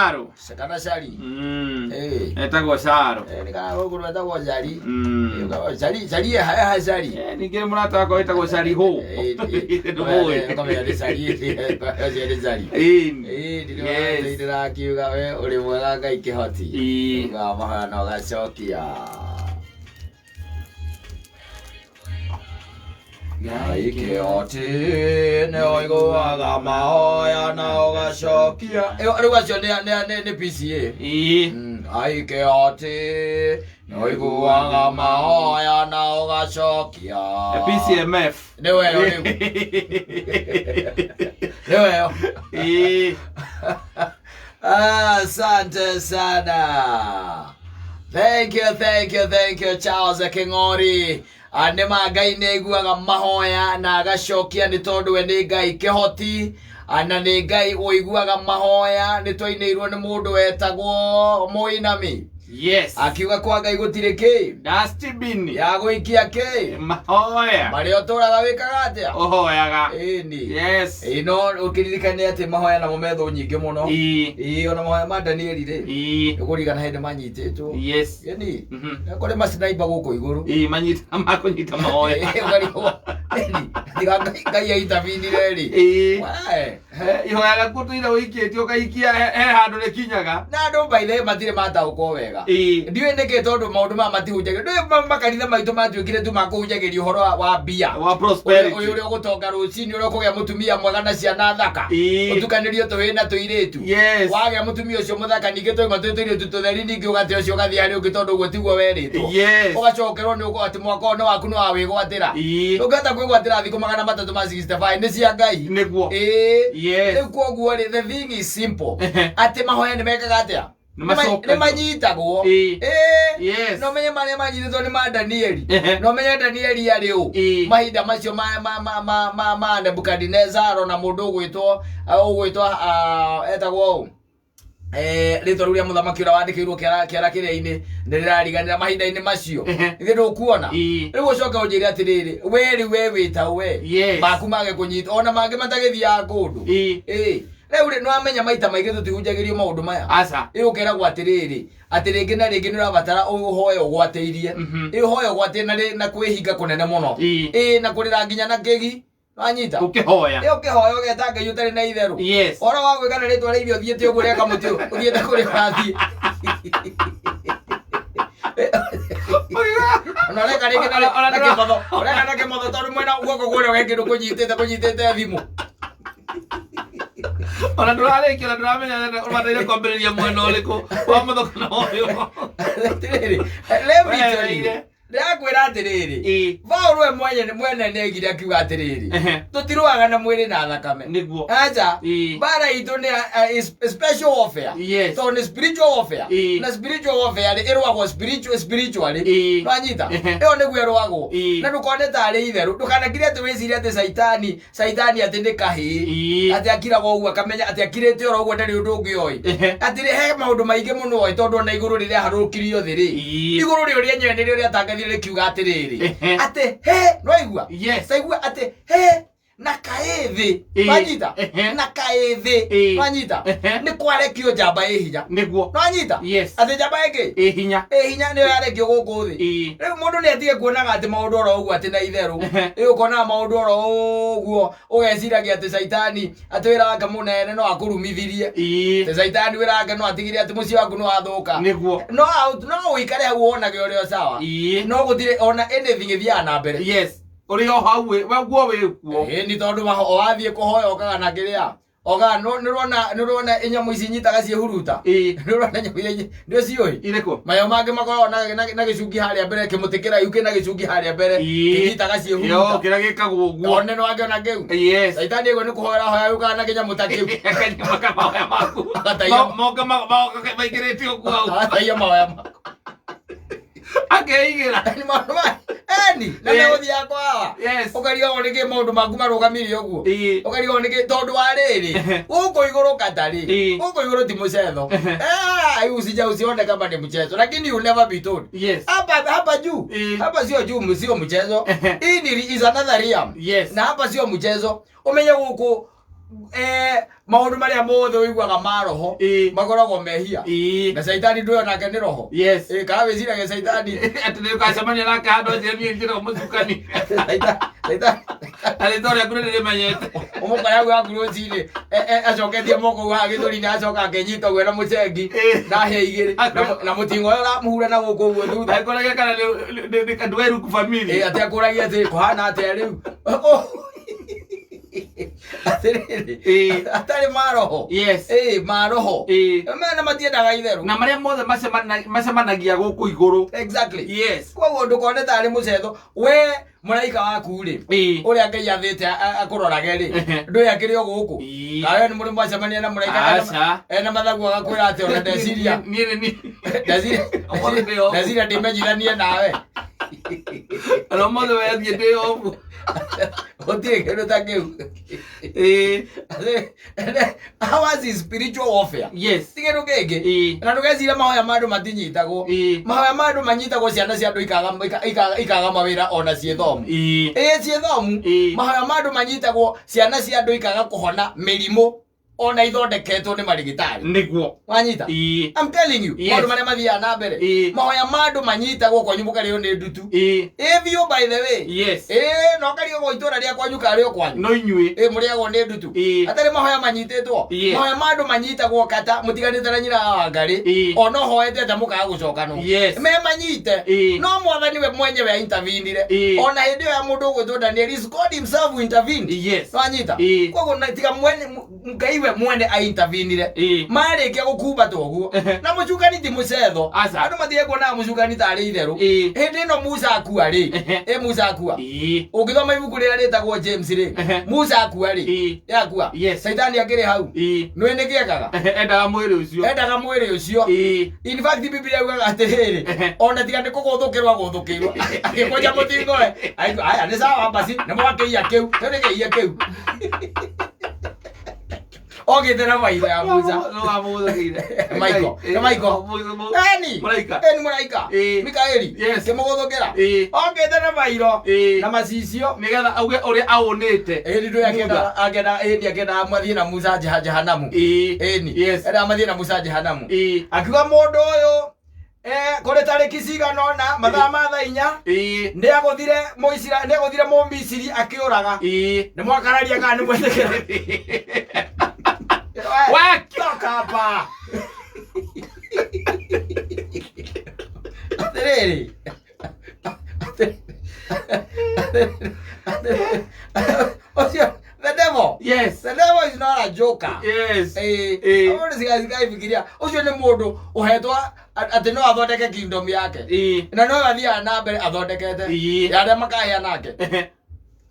Caro. Kana cari. Etagwo Caro. Nĩ kana gũkũ etagwo cari. Cari cari eha cari. Ningĩ nĩ mũrata wakwa wĩtagwo Cari hũ. Ndũmũĩ. Ũkamenya nĩ cari ũcio nĩ cari. Ĩni. Ĩĩ Yes. ndĩrakiuga we ũrĩ mwega Ngai kĩhoti. Ĩĩ. Ugaga mahoya na ũgacokia. Ngai kĩhoti nĩ ũiguaga mahoya na ũgacokia. Ĩyo rĩu acio nĩ PCA. Ĩĩ. Ngai kĩhoti nĩ ũiguaga mahoya na ũgacokia. PCMF. Nĩ weyo rĩu. Nĩ weyo. Ĩĩ. Asante sana. Thank you, thank you, thank you, Charles King'ori. Ah, nĩ ma Ngai nĩ aiguaga mahoya na agacokia nĩ tondũ we nĩ Ngai kĩhoti. Ah, na nĩ Ngai ũiguaga mahoya nĩ twainĩirwo nĩ mũndũ wetagwo Mũinami. Yes. Akiuga kwa Ngai gũtirĩ kĩ Dustbin. ya gũikia kĩ Mahoya. marĩa ũtũraga wĩkaga atĩa? Ũhoyaga. Ĩni. Yes. Ĩĩ no ũkĩririkane atĩ mahoya namo me thũ nyingĩ mũno. Ĩĩ. Ĩĩ ona mahoya ma Danieli rĩ. Ĩĩ. Nĩkũririkana hĩndĩ manyitĩtwo. Yes. Ĩni. Mhm. Kũrĩ macinaiba gũkũ igũrũ. Ĩĩ manyita makũnyita mahoya. Ĩĩ, ũkarigwo. Ĩni. Tiga Ngai aintervenire rĩ. Ĩĩ. Wae. Ihoya rĩaku tũire ũikĩtie ũkaikia he handũ rĩkinyaga. Na andũ by the way matirĩ mataũkwo wega. Ĩĩ. Ndiũĩ nĩkĩ tondũ maũndũ maya matihunjagĩrio. Ndũĩ makanitha maitũ matuĩkire tu makũhunjagĩria ũhoro wa mbia. Wa prosperity. Ũyũ ũrĩa ũgũtonga rũcinĩ ũrĩa ũkũgĩa mũtumia mwega na ciana thaka. Ĩĩ. Ũtukanĩrio tũhĩĩ na tũirĩtu. Yes. Wagĩa mũtumia ũcio mũthaka ningĩ twauma twĩ tũirĩtu tũtheri ningĩ ũgate ũcio ũgathiĩ harĩ ũngĩ tondũ ũguo tiguo werĩtwo. Yes. Ũgacokerwo nĩ ũguo atĩ mwaka ũyũ nĩ waku nĩ wawĩgwatĩra. Ĩĩ. Ndũngĩhota kwĩgwatĩra thikũ 365 nĩ cia Ngai. Nĩguo. Ĩĩ. Yes. Rĩu koguo rĩ the thing is simple. Ehe. Atĩ mahoya nĩ mekaga atĩa? Nĩ macokagio. Nĩ manyitagwo. Ĩĩ. Ĩĩ. Yes. No menye marĩa manyitĩtwo nĩ ma Danieli. Ehe. No menye Danieli arĩ ũ. Ĩĩ. Mahinda macio ma Nebukadinezaro na mũndũ ũgwĩtwo etagwo ũ? Rĩtwa rĩu rĩa mũthamaki ũrĩa wandĩkĩirwo kĩara kĩrĩa-inĩ nĩ rĩrariganĩra mahinda-inĩ macio. Ehe. Ithe ndũkuona. Ĩĩ. Rĩu ũcoke ũnjĩre atĩrĩrĩ, we rĩu we wĩta we. Yes. Maku mage kũnyita ona mangĩ matagĩthiaga kũndũ. Ĩĩ. Ĩĩ. Rĩu rĩ nĩwamenya maita maingĩ tũtihunjagĩrio maũndũ maya. Aca. Ĩ ũkeragwo atĩrĩrĩ, atĩ rĩngĩ na rĩngĩ nĩ ũrabatara ũhoe ũgwatĩirie. Ĩ ũhoe ũgwatĩirie na kwĩhinga kũnene mũno. Ĩĩ. Ĩ na kũrĩra nginya na kĩgi. Wanyita? Ũkĩhoya. Ĩ ũkĩhoya ũgeta Ngai ũtarĩ na itherũ. Yes. Ũhoro wa gwĩka na rĩtwa rĩa ithe ũthiĩte ũguo ũrĩa kamũtĩ ũthiĩte kũrĩa ũrathiĩ. Ona ũreka rĩngĩ na kĩmotho, ũreka na kĩmotho tondũ mwena guoko kũrĩa ũgekĩrwo kũnyitĩte thimũ. Ona ndũrarĩkia ona ndũramenya ũbataire kwambĩrĩria mwena ũrĩkũ wa mũtho kana ũyũ. Atĩrĩrĩ, let me tell you. Wereire. Ndĩrakwĩra atĩrĩrĩ, Ĩĩ. Paũlũ we mwene nĩaigire akiuga atĩrĩrĩ, Ehe. tũtirũaga na mwĩrĩ na thakame. Nĩguo. Aca, Ĩĩ. mbara itũ nĩ is special warfare. Yes. Tondũ nĩ spiritual warfare. Ĩĩ. Na spiritual warfare rĩ, ĩrũagwo spiritually. Ĩĩ. Nwanyita? Ehe. Ĩyo nĩguo ĩrũagwo. Ĩĩ. Na ndũkone tarĩ itherũ. Ndũkanakire atĩ wĩcirie atĩ caitani atĩ nĩ kahĩĩ. Ĩĩ. Atĩ akiraga ũguo akamenya atĩ akirĩte oro ũguo ndarĩ ũndũ ũngĩ oĩ. Ehe. Atĩ he maũndũ maingĩ mũno oĩ tondũ ona igũrũ rĩrĩa harũrũkirio thĩ rĩ. Ĩĩ. Igũrũ rĩo rĩenyewe nĩrĩo rĩatangathire rĩkiuga atĩrĩrĩ. Ehe. Atĩ he, nĩwaigua? Yes. Taigua atĩ he na kaĩ thĩ. Ĩĩ. Nwanyita? Ehe. Na kaĩ thĩ. Ĩĩ. Nwanyita? Ehe. Nĩ kwarekio njamba ĩ hinya. Nĩguo. Nwanyita? Yes. Atĩ njamba ĩngĩ? Ĩ hinya. Ĩ hinya nĩyo yarekio gũkũ thĩ. Ĩĩ. Rĩu mũndũ nĩ atige kuonaga atĩ maũndũ oro ũguo atĩ na itherũ. Ehe. Ĩ ũkonaga maũndũ oro ũguo ũgeciragia atĩ caitani atĩ wĩra wake mũnene no akũrumithirie. Ĩĩ. Atĩ caitani wĩra wake no atigire atĩ mũciĩ waku nĩ wathũka. Nĩguo. No no ũikare hau wonage ũrĩa sawa. Ĩĩ. No gũtirĩ ona anything ĩthiaga na mbere. Yes. Ũrĩ o hau we guo wĩ kuo. Ĩĩ nĩ tondũ wathiĩ kũhoya ũkaga na kĩrĩa. Oga nĩũrona nyamũ ici nyitaga ciĩhuruta. Ĩĩ. Nĩũrona nyamũ iria nĩ ũciũĩ? Irĩkũ? Mayo mangĩ makoragwo na gĩcungi harĩa mbere kĩmũtĩ kĩraihu kĩna gĩcungi harĩa mbere Ĩĩ. kĩnyitaga Yo, ciĩhuruta. kĩrĩa gĩkagwo ũguo. One nĩwakĩona kĩu? Yes. Caitani ĩguo nĩ kũhoera hoya yũkaga na kĩnyamũ ta kĩu. Kanyama kamahoya maku. Agataia. Moka maingĩrĩte ũguo hau. Agataia mahoya maku. Akeigĩra. Nĩ maũndũ ma eni na Ĩĩ. megũthiaga kwawa. Yes. Ũkarigagwo nĩkĩ maũndũ maku marũgamire ũguo. Ĩĩ. Ũkarigagwo nĩkĩ tondũ wa rĩrĩ Ehe. gũkũ igũrũ katarĩ Ĩĩ. gũkũ igũrũ ti mchezo. Ehe. Usija usione kama ni mchezo lakini you never be told. Yes. Hapa hapa juu. Ĩĩ. Hapa sio juu sio mchezo. Ehe. Hii ni is another realm. Yes. Na hapa sio mchezo. Umenye gũkũ Maũndũ marĩa mothe ũiguaga ma roho Ĩĩ. makoragwo mehia. Ĩĩ. Na caitani ndũyo nake nĩ roho. Yes. Ĩĩ, kana wĩciragia caitani Atĩ nĩ ũgacemania nake handũ anjĩre niĩ njĩtagwo mũcukani. Caitani Na rĩtwa rĩaku nĩ ndĩrĩmenyete. ũmũkora hau haku rũcinĩ acoketie moko haha gĩthũri-inĩ acoka akĩnyita ũguo na mũcengi Ĩĩ. na hĩa igĩrĩ na mũting'oe ũramũhura na gũkũ ũguo thutha. Angĩkoragia kana nĩ andũ a Iruku family. Ĩĩ, atĩ akũragia atĩ kũhana atĩa rĩu. Atĩrĩrĩ, Ĩĩ. atarĩ maroho. Yes. Ĩĩ, maroho. Ĩĩ. Mena matiendaga itherũ. Na marĩa mothe macemanagia gũkũ igũrũ. Exactly. Yes. Koguo ndũkone tarĩ mũcetho we mũraika waku rĩ, Ĩĩ. ũrĩa Ngai athĩte akũrorage rĩ, Ehe. ndũĩ akĩrĩ o gũkũ. Ĩĩ. Kawe nĩ mũrĩ mwacemania na mũraika Aca. ena mathagu agakwĩra atĩ ona ndeciria Niĩ nĩ niĩ. ndeciria Ũmũthĩ ndĩ off. ndeciria ndĩmenyithanie nawe. Ona ũmũthĩ wethiĩ ndĩ off. Gũtirĩ kĩndũ ta kĩu. Ĩĩ. Ours is spiritual warfare. Yes. Ti kĩndũ kĩngĩ. Ĩĩ. Na ndũgecirie mahoya ma andũ matinyitagwo. Ĩĩ. Mahoya ma andũ manyitagwo ciana cia andũ ikaga mawĩra ona ciĩ thomu. Ĩĩ. Ĩĩ, ciĩ thomu. Ĩĩ. Mahoya ma andũ manyitagwo ciana cia andũ ikaga kũhona mĩrimũ ona ithondeketwo nĩ marigitari. Nĩguo. Wanyita? Ĩĩ. I'm telling you, Yes. maũndũ marĩa mathiaga na mbere. Ĩĩ. Mahoya ma andũ manyitagwo kwanyu mũkarĩo nĩ ndutu. Ĩĩ. Ĩĩ biũ by the way. Yes. Ĩĩ, no karĩo itũra rĩa kwanyu karĩ o kwanyu. No inyuĩ. Ĩĩ, mũrĩagwo nĩ ndutu. Ĩĩ. Atarĩ mahoya manyitĩtwo. Yes. Mahoya ma andũ manyitagwo kata mũtiganĩte na nyina wa Wangarĩ. Ĩĩ. Ona ũhoete atĩa mũkaga gũcokanwo. Yes. Me manyite. Ĩĩ. No mwathani we mwenyewe intervenire. Ĩĩ. Ona hĩndĩ ĩyo ya mũndũ ũgwĩtwo Daniel, is God himself who intervened. Yes. Wanyita? Ĩĩ. Koguo na tiga mwene Ngai we mwene aintervenire. Ĩĩ. Marĩkia gũkumbatwo ũguo. Ehe. Na mũcukani ti mũcetho. Aca. Andũ matige kuonaga mũcukani tarĩ itherũ. Ĩĩ. Hĩndĩ ĩno Musa akua rĩ. Ehe. Ĩ Musa akua. Ĩĩ. Ũngĩthoma ibuku rĩrĩa rĩtagwo James rĩ. Ehe. Musa akua rĩ. Ĩĩ. Yakua. Yes. Caitani akĩrĩ hau. Ĩĩ. Nĩũĩ nĩkĩ ekaga? Endaga mwĩrĩ ũcio. Endaga mwĩrĩ ũcio. Ĩĩ. In fact Biblia yugaga atĩrĩrĩ, Ehe. ona tiga nĩ kũgũthũkĩrwo agũthũkĩirwo agĩkũnja mũting'oe. Aigua, aya nĩ sawa basi, nĩ mwakĩiya kĩu, kĩu nĩ kĩiya kĩu. Ogĩte na maitho ya Musa. No wamũgũthũkĩire. Michael. Nĩ Michael. Eni. Mũraika. Eni mũraika. Ĩĩ. Mikaeli. Yes. Kĩmũgũthũkĩra. Ĩĩ. Okĩte na mairo Ĩĩ. na macicio. Nĩgetha auge ũrĩa aũnĩte. Ĩni ndũĩ akĩenda akĩenda ĩni akĩenda mathiĩ na Musa jehanamu. Ĩĩ. Ĩni. Yes. Enda mathiĩ na Musa jehanamu. Ĩĩ. Akiuga mũndũ ũyũ kũrĩ tarĩki cigana ũna mathaa ma thaa inya Ĩĩ. nĩ agũthire Mũisira nĩ agũthire Mũmisiri akĩũraga. Ĩĩ. Nĩ mwakararia kana nĩ mwetĩkĩra? Waki. Toka hapa. Atĩrĩrĩ. Ũcio the devil. Yes. The devil is not a joker. Yes. Ĩĩ. Ĩĩ. Mũndũ cigaifikiria ũcio nĩ mũndũ ũhetwo atĩ no athondeke kingdom yake. Ĩĩ. Na no athiaga na mbere athondekete. Ĩĩ. Ya arĩa makahĩa nake. Ehe.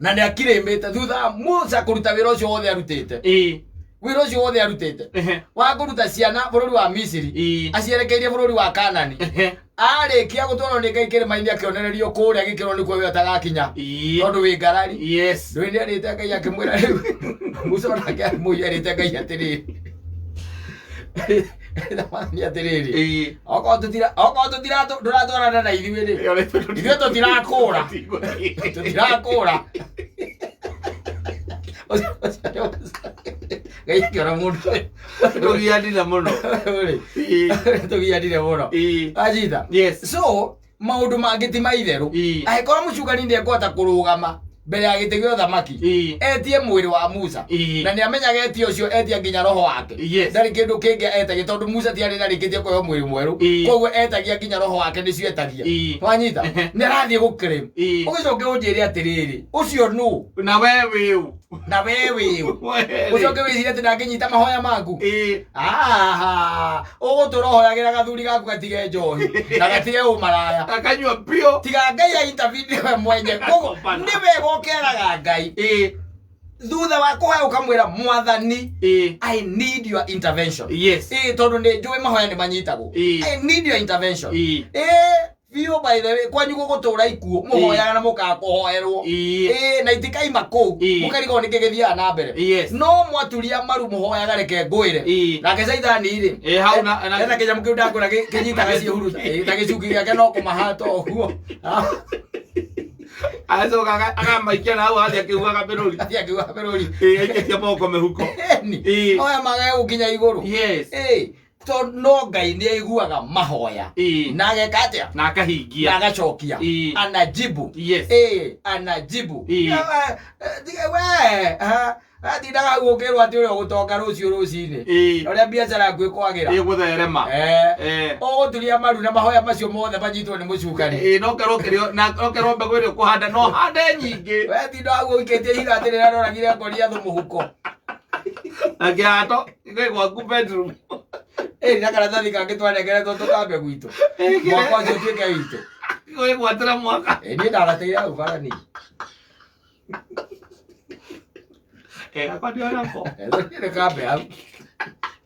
Na nĩ akirĩmĩte thutha wa Musa kũruta wĩra ũcio wothe arutĩte. Ĩĩ. Wĩra ũcio wothe arutĩte. Ehe. Wa kũruta ciana bũrũri wa Misiri. Ĩĩ. Acierekeirie bũrũri wa Kanani. Ehe. Arĩkia gũtwarwo nĩ Ngai kĩrĩma-inĩ akĩonererio kũrĩa gĩkĩro nĩkuo we ũtagakinya. Ĩĩ. Tondũ wĩ ngarari. Yes. Ndũĩ nĩ arĩte Ngai akĩmwĩra rĩu. Musa onake mũiyo arĩte Ngai atĩrĩrĩ. Nĩ atĩrĩrĩ. Ĩĩ. Okorwo tũtira okorwo tũtira ndũratwarana na ithuĩ rĩ. Ithuĩ tũtirakũra. Tũtirakũra. Ngai akĩona mũndũ ũyũ. Tũgianire mũno. Rĩ. Ĩĩ. Tũgianire mũno. Ĩĩ. Anjita. Yes. So maũndũ mangĩ ti maitherũ. Ĩĩ. Angĩkorwo mũcukani ndekũhota kũrũgama mbere ya gĩtĩ gĩa ũthamaki Ĩĩ. etie mwĩrĩ wa Musa Ĩĩ. na nĩ amenyaga etie ũcio etia nginya roho wake. Yes. Ndarĩ kĩndũ kĩngĩ etagia tondũ Musa tiarĩ arĩkĩtie kũheo mwĩrĩ mwerũ. Ĩĩ. Koguo etagia nginya roho wake nĩcio etagia. Ĩĩ. Wanyita? Ehe. Nĩ arathiĩ gũclaim. Ĩĩ. Ũgĩcoke ũnjĩre atĩrĩrĩ, ũcio nũ? Na we wĩ ũ? Na we wĩ ũ? We rĩ. Ũcoke wĩcirie atĩ ndangĩnyita mahoya maku? Ĩĩ. Aha, ũgũtũra ũhoyagĩra gathuri gaku gatige njohi na gatige ũmaraya. Akanyua biũ. Tiga Ngai a intervene we mwenye. Koguo nĩ wega ũkeraga Ngai Ĩĩ. thutha wa kũhoya ũkamwĩra mwathani Ĩĩ. I need your intervention. Yes. Ĩĩ tondũ nĩ njũĩ mahoya nĩ manyitagwo. Ĩĩ. I need your intervention. Ĩĩ. Ĩĩ biũ by the way kwanyu gũgũtũra ikuũ mũhoyaga na mũkaga kũhoerwo. Ĩĩ. Ĩĩ na itikaima kũu Ĩĩ. mũkarigwo nĩkĩ gĩthiaga na mbere. Yes. No mwaturia maru mũhoyaga reke ngwĩre. Ĩĩ. Nake caithani rĩ. Ĩĩ, hau na- Ena kĩnyamũ kĩu ndakwĩra kĩnyitaga ciĩhuruta. Ĩĩ, ta gĩcuki gĩake no kũmahata ũguo. Acoka akamaikia na hau athiĩ akĩhuhaga mĩrũri. Athiĩ akĩhuhaga mĩrũri. Ĩĩ, aikĩtie moko mĩhuko. Ĩni. Ĩĩ. Mahoya magae gũkinya igũrũ. Yes. Ĩĩ. Tondũ no Ngai nĩ aiguaga mahoya. Ĩĩ. Na ageka atĩa? Na akahingia. Na agacokia. Ĩĩ. Anajibu. Yes. Ĩĩ, anajibu. Ĩĩ. Tiga we, ha, atindaga hau ũkĩrwo atĩ ũrĩa ũgũtonga rũciũ rũcinĩ. Ĩĩ. Na ũrĩa biacara yaku ĩkwagĩra. Ĩgũtherema. Eh. Eh. Ũgũturia maru na mahoya macio mothe manyitwo nĩ mũcukani. Ĩĩ, no kerwo kĩrĩa na no kerwo mbegũ ĩrĩa ũkũhanda no hande nyingĩ. We tinda hau ũikĩtie ihiga atĩ rĩrĩa roragire Goliathũ mũhuko. Na kĩhato gĩ gwaku bedroom. Ĩĩ, na karatathi kangĩ twanengeretwo tũkambe gwitũ. Ĩĩ, kĩrĩa- Mwaka ũcio ũtuĩke witũ. Gwĩgwatĩra mwaka. Ĩĩ, niĩ ndagateire hau bara niĩ. Eh, akwa ndĩonako. Niĩ kambe hau.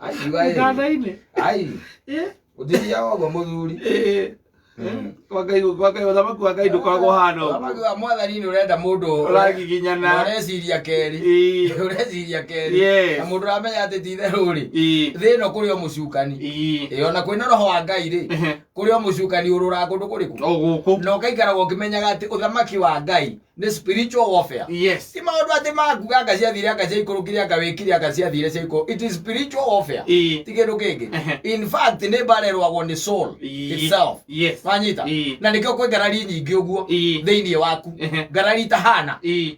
Ai, iwa ĩĩ. Gĩtanda-inĩ. Ai, Eh, ũtithiaga ũguo mũthuri. eh. Kwa Ngai, kwa Ngai, ũthamaki wa Ngai ndũkoragwo ũhana ũguo. Ũthamaki wa mwathani nĩ ũrenda mũndũ Ũragiginyana. ũreciria kerĩ. Ĩĩ. Ũreciria kerĩ. Yes. Na mũndũ ũramenya atĩ ti itherũ rĩ. Ĩĩ. Thĩ ĩno kũrĩ o mũcukani. Ĩĩ. Ĩĩ, ona kwĩna roho wa Ngai rĩ, Ehe. kũrĩ o mũcukani ũrũraga kũndũ kũrĩkũ. O gũkũ. Na ũgaikaraga ũkĩmenyaga atĩ ũthamaki wa Ngai nĩ spiritual warfare. Yes. Ti maũndũ atĩ makuga anga ciathire anga ciaikũrũkire anga wĩkire anga ciathire ciaikũrũ. It is spiritual warfare. Ĩĩ. Ti kĩndũ kĩngĩ. Ehe. In fact nĩ mbara ĩrũagwo nĩ soul Ĩĩ. itself. Yes. Wanyita? Ĩĩ. Na nĩkĩo kwĩ ngarari nyingĩ ũguo Ĩĩ. thĩinĩ waku. Ehe. Ngarari itahana. Ĩĩ.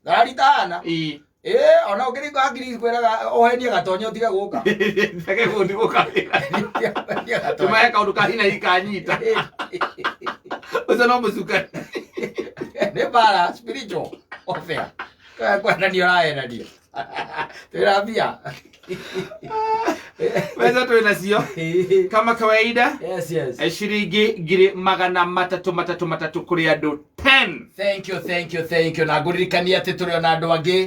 Ngarari itahana. Ĩĩ. Ĩĩ, ona ũkĩringa hakiri kwĩraga ũhenie gatonye ũtige gũka. Reke gũthiĩ gũkawĩra. Ũhenie gatonye. Tũmahe kaũndũ ka hina hi kanyita. Ũcio no mũcukani. Nĩ mbara spiritual warfare. Kwendanio ũraendanio. Twĩna mbia. Mbeca twĩ nacio. Kama kawaida. Yes, yes. Ciringi 300,000 3 3 kũrĩ andũ 10. Thank you, thank you, thank you. Na ngũririkania atĩ tũrĩ ona andũ angĩ.